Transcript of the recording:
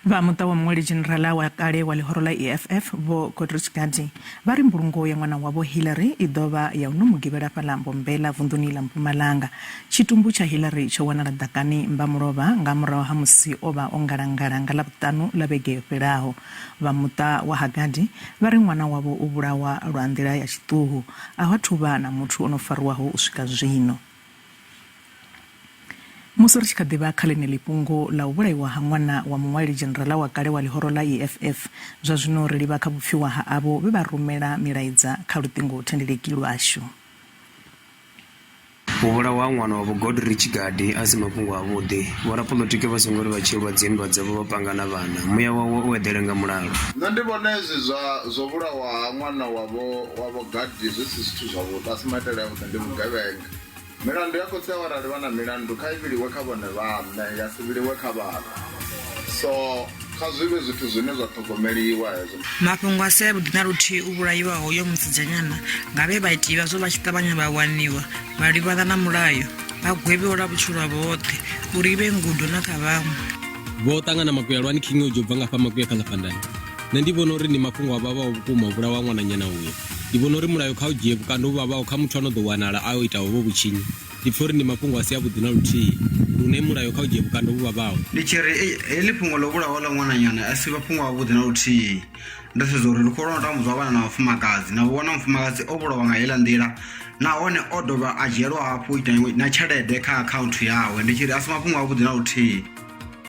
Vha muṱa wa muṅwali dzhenerala wa kale wa ḽihoro ḽa EFF Vho Godrich Gardee vha ri mbulungo ya ṅwana wavho Hillary i ḓo vha ya u no mugivhela fhaḽa Mbombela vunḓuni ḽa Mpumalanga. Tshitumbu tsha Hillary tsho wanala ḓakani Mbamulovha nga murahu ha musi o vha o ngalangala nga Ḽavhuṱanu ḽa vhege yo fhelaho. Vha muṱa wa ha Gardee vha ri ṅwana wavho o vhulawa lwa nḓila ya tshiṱuhu. A hu athu vha na muthu o no fariwaho u swika zwino. Musi ri tshi kha ḓi vha kha ḽeneḽi fhungo ḽa u vhulaiwa ha ṅwana wa muṅwaleli dzhenerala wa kale wa ḽihoro ḽa EFF, zwa zwino ri livha kha vhupfiwa ha avho vhe vha rumela milaedza kha luṱingo thendeleki lwashu. U vhulawa ha ṅwana wa Vho Godrich Gardee a si mafhungo avhuḓi. Vhorapoḽotiki vha songo ri vha tshi lwa dzinndwa dzavho vha panga na vhana. Muya wawe u eḓele nga mulalo. Nṋe ndi vhona hezwi zwa zwo vhulawa ha ṅwana wa Vho wa Vho Gardee zwi si zwithu zwavhuḓi, a si maitele avhuḓi, ndi vhugevhenga. Milandu ya khotsi awe arali vha na milandu kha i vhiliwe kha vhone vhaṋe ya si vhiliwe kha vhana. So kha zwi vhe zwithu zwine zwa ṱhogomeliwa hezwo. Mafhungo a si avhuḓi na luthihi u vhulaiwa hoyo musidzanyana nga vhe vhaiti vhazwo vha tshi ṱavhanya vha waniwa vha livhana na mulayo vha gwevhiwa lwa vhutshilo havho hoṱhe uri i vhe ngudo na kha vhaṅwe. Vho ṱangana Makuyalwani King Ojo bva nga fha Makuya kha ḽa Fhandani. Nṋe ndi vhona uri ndi mafhungo a vhavhaho vhukuma u vhulawa ha ṅwananyana uyo. Ndi vhona uri mulayo kha u dzhie vhukando vhu vhavhaho kha muthu a no ḓo wanala a o ita hovho vhutshinyi. Ndi pfa uri ndi mafhungo a si avhuḓi na luthihi, lune mulayo kha u dzhie vhukando vhu vhavhaho. Ndi tshi ri, Heḽi fhungo ḽa u vhulawa ḽa ṅwananyana a si mafhungo avhuḓi na luthihi. Ndo sedza uri ri khou lwa na u tambudzwa ha vhana na vhafumakadzi, na vhona mufumakadzi o vhulawa nga heiḽa nḓila nahone o dovha a dzhielwa hafhu na tshelede kha akhaunthu yawe. Ndi tshi ri a si mafhungo avhuḓi na luthihi.